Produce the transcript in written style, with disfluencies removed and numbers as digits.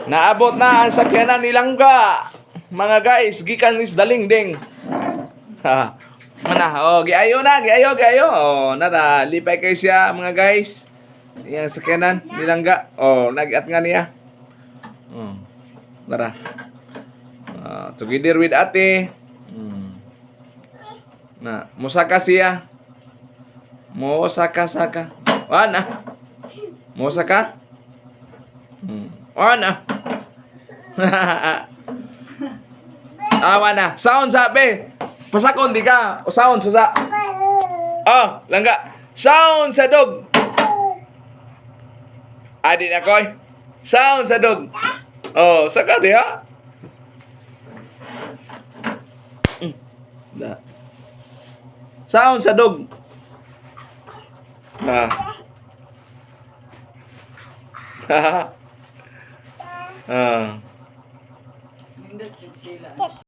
Naabot na ang sakyanan ni Langga. Mga guys, gikan is Dalingding. Ha. Mana, oh, giayo na, giayo, giayo. Oh, nata, lipay kay siya, mga guys. Iyang sakyanan ni Langga. Oh, nagiat nga niya. Oh. Tara. Ah, together with ate. Na, musaka siya. Musaka saka. Wana. Musaka? Wana. Ah, wana. Sound sa be. Pasakon di ka. O sound sa sa. Ah, Langga. Sound sa dog. Adi na koy. Sound sa dog. Oh, saka diha. Da. Sound sa dog. Na. Ah. Nindot si Tila.